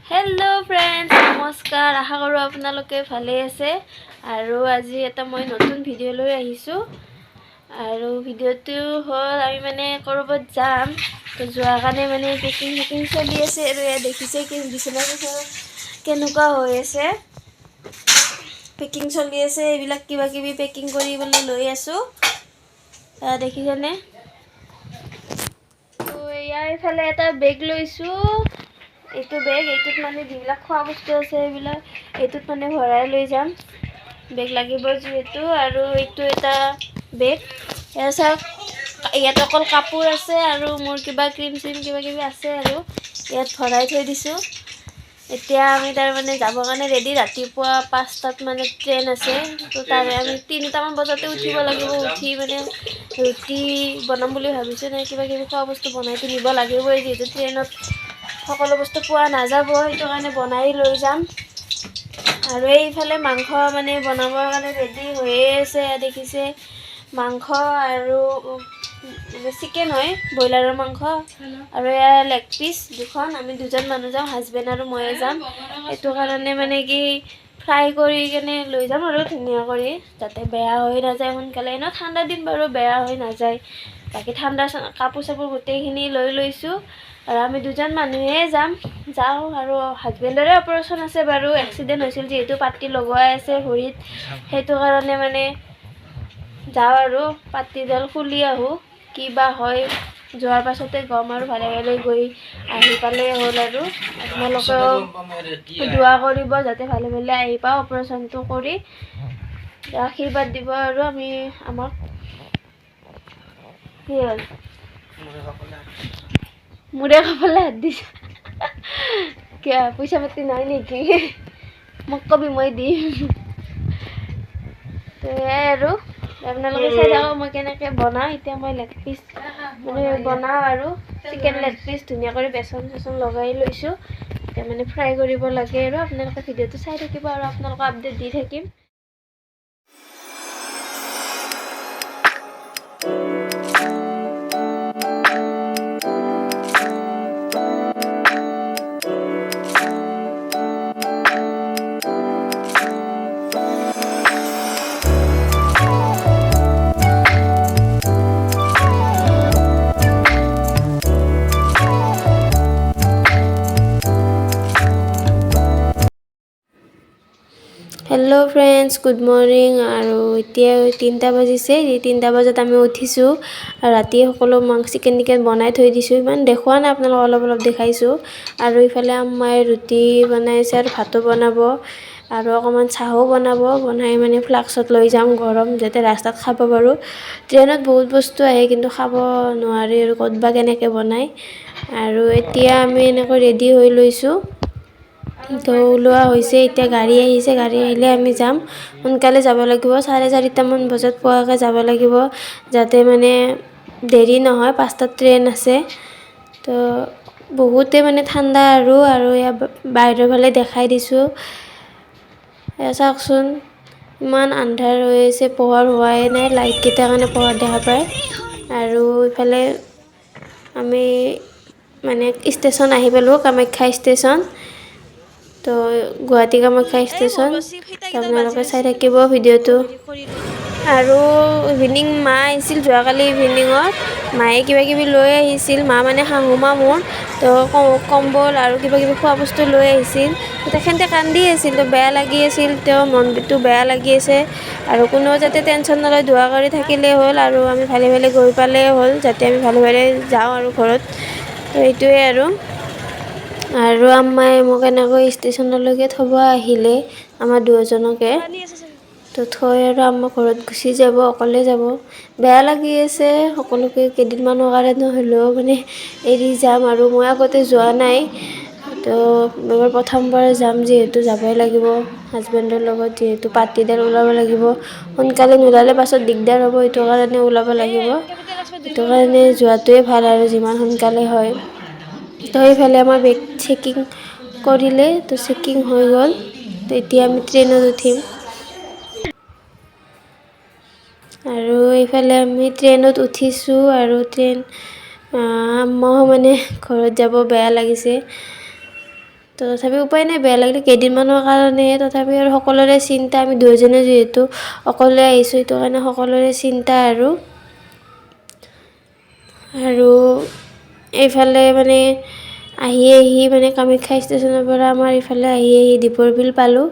Hello' friends, নমস্কাৰ। আশা কৰোঁ আপোনালোকে ভালেই আছে। আৰু আজি এটা মই নতুন ভিডিঅ' লৈ আহিছোঁ। আৰু ভিডিঅ'টো হ'ল, আমি মানে ক'ৰবাত যাম। তো যোৱাৰ কাৰণে মানে পেকিং চেকিং চলি আছে। আৰু ইয়াত দেখিছে কি, বিচনা চিচনা কেনেকুৱা হৈ আছে, পেকিং চলি আছে। এইবিলাক কিবা কিবি পেকিং কৰি পেলাই লৈ আছোঁ। দেখিছেনে? তো ইয়াৰ এইফালে এটা বেগ লৈছোঁ। এইটো বেগ, এইটোত মানে যিবিলাক খোৱা বস্তু আছে, সেইবিলাক এইটোত মানে ভৰাই লৈ যাম। বেগ লাগিব যিহেতু। আৰু এইটো এটা বেগ। এয়া চাওক, ইয়াত অকল কাপোৰ আছে আৰু মোৰ কিবা ক্ৰীম চিম কিবা কিবি আছে আৰু ইয়াত ভৰাই থৈ দিছোঁ। এতিয়া আমি তাৰমানে যাবৰ কাৰণে ৰেডি। ৰাতিপুৱা 5টাত মানে ট্ৰেইন আছে। তো তাৰে আমি 3টামান বজাতে উঠিব লাগিব। উঠি মানে ৰুটি বনাম বুলি ভাবিছোঁ, নে কিবা কিবি খোৱা বস্তু বনাইতো নিব লাগিবই, যিহেতু ট্ৰেইনত সকলো বস্তু পোৱা নাযাব। সেইটো কাৰণে বনাই লৈ যাম। আৰু এইফালে মাংস মানে বনাবৰ কাৰণে ৰেডি হৈয়ে আছে। দেখিছে, মাংস আৰু মানে চিকেন হয়, ব্ৰইলাৰৰ মাংস। আৰু এয়া লেগ পিচ দুখন। আমি দুজন মানুহ যাওঁ, হাজবেণ্ড আৰু ময়ে যাম। সেইটো কাৰণে মানে কি ফ্ৰাই কৰি কেনে লৈ যাম আৰু ধুনীয়া কৰি, যাতে বেয়া হৈ নাযায় সোনকালে। এনেও ঠাণ্ডা দিন বাৰু, বেয়া হৈ নাযায়। বাকী ঠাণ্ডা কাপোৰ চাপোৰ গোটেইখিনি লৈ লৈছোঁ। আৰু আমি দুজন মানুহে যাম। যাওঁ আৰু হাজবেণ্ডৰে অপাৰেশ্যন আছে বাৰু, এক্সিডেণ্ট হৈছিল যিহেতু, পাতি লগোৱাই আছে ভৰিত। সেইটো কাৰণে মানে যাওঁ আৰু পাতিডাল খুলি আহোঁ। কি বা হয়, যোৱাৰ পাছতে গম। আৰু ভালে ভালে গৈ আহি পালেই হ'ল। আৰু আপোনালোকেও দোৱা কৰিব, যাতে ভালে ভালে আহি পাওঁ অপাৰেশ্যনটো কৰি। আশীৰ্বাদ দিব আৰু আমি আমাক। কি হ'ল? মোৰে কপালে হাত দিছা কিয়? পইচা পাতি নাই নেকি? মোক কবি, মই দিম। তো সেয়াই আৰু আপোনালোকে চাই থাকক মই কেনেকৈ বনাওঁ। এতিয়া মই লেগ পিচ মানে বনাওঁ আৰু চিকেন লেগ পিচ ধুনীয়া কৰি বেচন চেচন লগাই লৈছোঁ। এতিয়া মানে ফ্ৰাই কৰিব লাগে। আৰু আপোনালোকে ভিডিঅ'টো চাই থাকিব আৰু আপোনালোকক আপডেট দি থাকিম। Hello' friends, good morning. আৰু এতিয়া 3টা বাজিছে। এই 3টা বজাত আমি উঠিছোঁ আৰু ৰাতি সকলো মাংস, চিকেন টিকেন বনাই থৈ দিছোঁ। ইমান দেখুওৱা নাই আপোনালোকক, অলপ অলপ দেখাইছোঁ। আৰু ইফালে আম্মাই ৰুটি বনাইছে আৰু ভাতো বনাব আৰু অকণমান চাহো বনাব। বনাই মানে ফ্লাক্সত লৈ যাম, গৰম যাতে ৰাস্তাত খাব পাৰোঁ। ট্ৰেইনত বহুত বস্তু আহে, কিন্তু খাব নোৱাৰি আৰু ক'ত বা কেনেকৈ বনায়। আৰু এতিয়া আমি এনেকৈ ৰেডি হৈ লৈছোঁ। তো ওলোৱা হৈছে। এতিয়া গাড়ী আহিছে, গাড়ী আহিলে আমি যাম। সোনকালে যাব লাগিব, 4:30মান বজাত পোৱাকৈ যাব লাগিব, যাতে মানে দেৰি নহয়। 5টাত ট্ৰেইন আছে। তো বহুতে মানে ঠাণ্ডা আৰু আৰু ইয়াৰ বাহিৰৰ ফালে দেখাই দিছোঁ। এয়া চাওকচোন, ইমান আন্ধাৰ হৈ আছে, পোহৰ হোৱাই নাই। লাইটকেইটাৰ কাৰণে পোহৰ দেখা পায়। আৰু ইফালে আমি মানে ষ্টেচন আহি পালোঁ, কামাখ্যা ষ্টেচন। তো গুৱাহাটী কামাখ্যা ষ্টেচন। আপোনালোকে চাই থাকিব ভিডিঅ'টো। আৰু ইভিনিং মা আহিছিল যোৱাকালি। ইভিনিঙত মায়ে কিবা কিবি লৈ আহিছিল। মা মানে শাহু মা মোৰ। তো কম্বল আৰু কিবা কিবি খোৱা বস্তু লৈ আহিছিল। তো তেখেতে কান্দি আছিল, তো বেয়া লাগি আছিল, তেওঁ মনটো বেয়া লাগি আছে। আৰু কোনেও যাতে টেনশ্যন নলয়, দোৱা কৰি থাকিলেই হ'ল আৰু আমি ভালে ভালে গৈ পালেই হ'ল, যাতে আমি ভালে ভালে যাওঁ আৰু ঘৰত। তো এইটোৱে আৰু। আৰু আম্মাই মোক এনেকৈ ষ্টেচনলৈকে থ'ব আহিলে আমাৰ দুয়োজনকে। তো থৈ আৰু আম্মা ঘৰত গুচি যাব, অকলে যাব। বেয়া লাগি আছে সকলোকে, কেইদিনমানৰ কাৰণে হ'লেও মানে এৰি যাম। আৰু মই আগতে যোৱা নাই, তো এবাৰ প্ৰথমবাৰ যাম যিহেতু যাবই লাগিব হাজবেণ্ডৰ লগত। যিহেতু পাতিডাল ওলাব লাগিব সোনকালে, নোলালে পাছত দিগদাৰ হ'ব। সেইটো কাৰণে ওলাব লাগিব। সেইটো কাৰণে যোৱাটোৱে ভাল আৰু যিমান সোনকালে হয়। তো সেইফালে আমাৰ বেগ চেকিং কৰিলে। তো চেকিং হৈ গ'ল। তো এতিয়া আমি ট্ৰেইনত উঠিম। আৰু এইফালে আমি ট্ৰেইনত উঠিছোঁ। আৰু ট্ৰেইন, আম্মাও মানে ঘৰত যাব বেয়া লাগিছে। তো তথাপি উপায় নাই, বেয়া লাগিলে কেইদিনমানৰ কাৰণেহে। তথাপি আৰু সকলোৰে চিন্তা, আমি দুয়োজনে যিহেতু অকলে আহিছোঁ, সেইটো কাৰণে সকলোৰে চিন্তা আৰু। আৰু এইফালে মানে আহি আহি মানে কামাখ্যা ষ্টেচনৰ পৰা আমাৰ এইফালে আহি আহি দীপৰ বিল পালোঁ।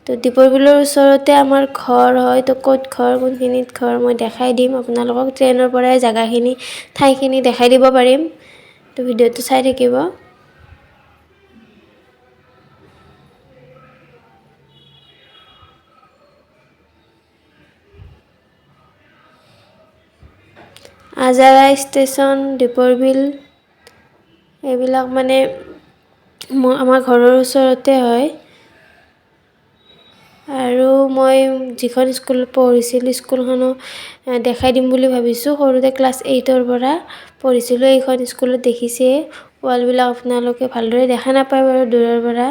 তো দীপৰ বিলৰ ওচৰতে আমাৰ ঘৰ হয়। তো ক'ত ঘৰ, কোনখিনিত ঘৰ মই দেখাই দিম আপোনালোকক। ট্ৰেইনৰ পৰাই জেগাখিনি, ঠাইখিনি দেখাই দিব পাৰিম। তো ভিডিঅ'টো চাই থাকিব। আজাৰা ষ্টেচন, দীপৰ বিল, এইবিলাক মানে আমাৰ ঘৰৰ ওচৰতে হয়। আৰু মই যিখন স্কুলত পঢ়িছিলোঁ, স্কুলখনো দেখাই দিম বুলি ভাবিছোঁ। সৰুতে ক্লাছ 8ৰ পৰা পঢ়িছিলোঁ এইখন স্কুলত। দেখিছে ৱালবিলাক, আপোনালোকে ভালদৰে দেখা নাপায় বাৰু দূৰৰ পৰা।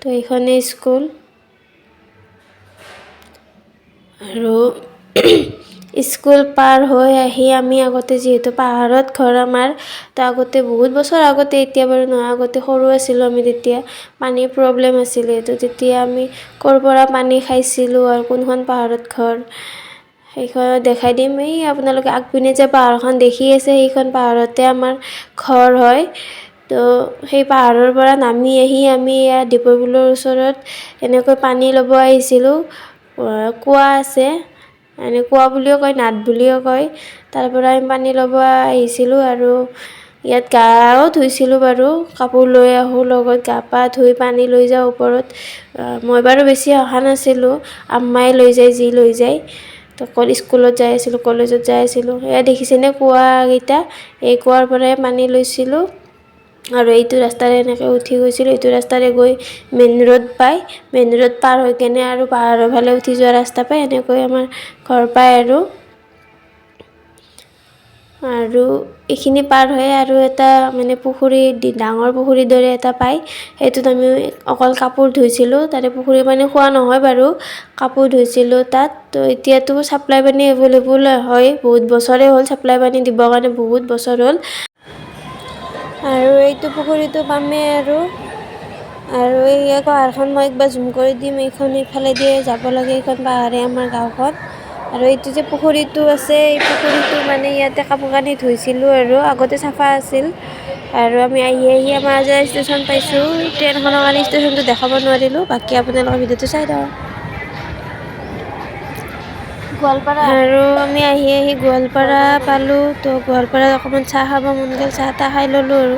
তো এইখনেই স্কুল। আৰু স্কুল পাৰ হৈ আহি আমি আগতে যিহেতু পাহাৰত ঘৰ আমাৰ, তো আগতে বহুত বছৰ আগতে, এতিয়া বাৰু নহয়, আগতে সৰু আছিলোঁ আমি তেতিয়া, পানীৰ প্ৰব্লেম আছিলে। তো তেতিয়া আমি ক'ৰ পৰা পানী খাইছিলোঁ আৰু কোনখন পাহাৰত ঘৰ সেইখনত দেখাই দিম। এই আপোনালোকে আগপিনে যে পাহাৰখন দেখি আছে, সেইখন পাহাৰতে আমাৰ ঘৰ হয়। তো সেই পাহাৰৰ পৰা নামি আহি আমি ইয়াত দীপৰ বিলৰ ওচৰত এনেকৈ পানী ল'ব আহিছিলোঁ। কুঁৱা আছে, এনে কুঁৱা বুলিও কয়, নাদ বুলিও কয়। তাৰ পৰা আমি পানী ল'ব আহিছিলোঁ আৰু ইয়াত গাও ধুইছিলোঁ বাৰু। কাপোৰ লৈ আহোঁ লগত, গা পা ধুই পানী লৈ যাওঁ ওপৰত। মই বাৰু বেছি অহা নাছিলোঁ, আম্মাই লৈ যায়, যি লৈ যায়। তো স্কুলত যাই আছিলোঁ, কলেজত যাই আছিলোঁ। এয়া দেখিছেনে কুঁৱাকেইটা? এই কুঁৱাৰ পৰাই পানী লৈছিলোঁ। আৰু এইটো ৰাস্তাৰে এনেকৈ উঠি গৈছিলোঁ। এইটো ৰাস্তাৰে গৈ মেইন ৰোড পায়, মেইন ৰোড পাৰ হৈ কেনে আৰু পাহাৰৰ ফালে উঠি যোৱা ৰাস্তা পায়, এনেকৈ আমাৰ ঘৰ পায়। আৰু আৰু এইখিনি পাৰ হৈ আৰু এটা মানে পুখুৰী, ডাঙৰ পুখুৰীৰ দৰে এটা পায়, সেইটোত আমি অকল কাপোৰ ধুইছিলোঁ। তাৰে পুখুৰীৰ পানী খোৱা নহয় বাৰু, কাপোৰ ধুইছিলোঁ তাত। তো এতিয়াতো ছাপ্লাই পানী এভেইলেবল হয়, বহুত বছৰেই হ'ল ছাপ্লাই পানী দিবৰ কাৰণে, বহুত বছৰ হ'ল। আৰু এইটো পুখুৰীটো পামেই। আৰু আৰু এই পাহাৰখন মই একবাৰ জুম কৰি দিম। এইখন এইফালেদিয়ে যাব লাগে, এইখন পাহাৰে আমাৰ গাঁওখন। আৰু এইটো যে পুখুৰীটো আছে, এই পুখুৰীটো মানে ইয়াতে কাপোৰ কানি ধুইছিলোঁ আৰু আগতে চাফা আছিল। আৰু আমি আহি আহি আমাৰ আজাৰা ষ্টেচন পাইছোঁ। ট্ৰেইনখনৰ কাৰণে ষ্টেচনটো দেখাব নোৱাৰিলোঁ, বাকী আপোনালোকৰ ভিডিঅ'টো চাই থাকক। গোৱালপাৰা। আৰু আমি আহি আহি গোৱালপাৰা পালোঁ। তো গোৱালপাৰাত অকণমান চাহ খাব মন গ'ল, চাহ তাহ খাই ল'লোঁ। আৰু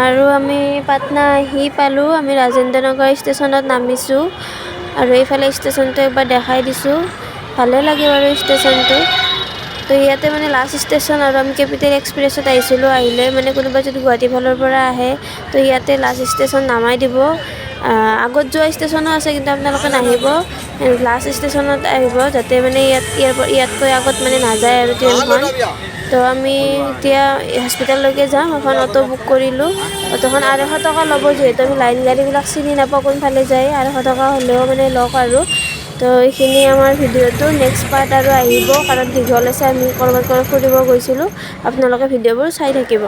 আৰু আমি পাটনা আহি পালোঁ। আমি ৰাজেন্দ্ৰ নগৰ ষ্টেচনত নামিছোঁ। আৰু এইফালে ষ্টেচনটো একবাৰ দেখাই দিছোঁ, ভালে লাগে বাৰু ষ্টেচনটো। তো ইয়াতে মানে লাষ্ট ষ্টেচন। আৰু আমি কেপিটেল এক্সপ্ৰেছত আহিছিলোঁ। আহিলে মানে কোনোবা যদি গুৱাহাটী ফালৰ পৰা আহে, তো ইয়াতে লাষ্ট ষ্টেচন নামাই দিব। আগত যোৱা ষ্টেচনো আছে, কিন্তু আপোনালোকে নাহিব, লাষ্ট ষ্টেচনত আহিব, যাতে মানে ইয়াত ইয়াৰ ইয়াতকৈ আগত মানে নাযায় আৰু ট্ৰেইনখন। তো আমি এতিয়া হস্পিটেললৈকে যাম। এখন অ'টো বুক কৰিলোঁ। অ'টোখন 250 টকা ল'ব, যিহেতু আমি লাইন গাড়ীবিলাক চিনি নাপাওঁ কোনফালে যায়। 250 টকা হ'লেও মানে লওক। আৰু তো এইখিনি আমাৰ ভিডিঅ'টো, নেক্সট পাৰ্ট আৰু আহিব, কাৰণ দীঘল আছে। আমি ক'ৰবাত ক'ৰবাত ফুৰিব গৈছিলোঁ। আপোনালোকে ভিডিঅ'বোৰ চাই থাকিব।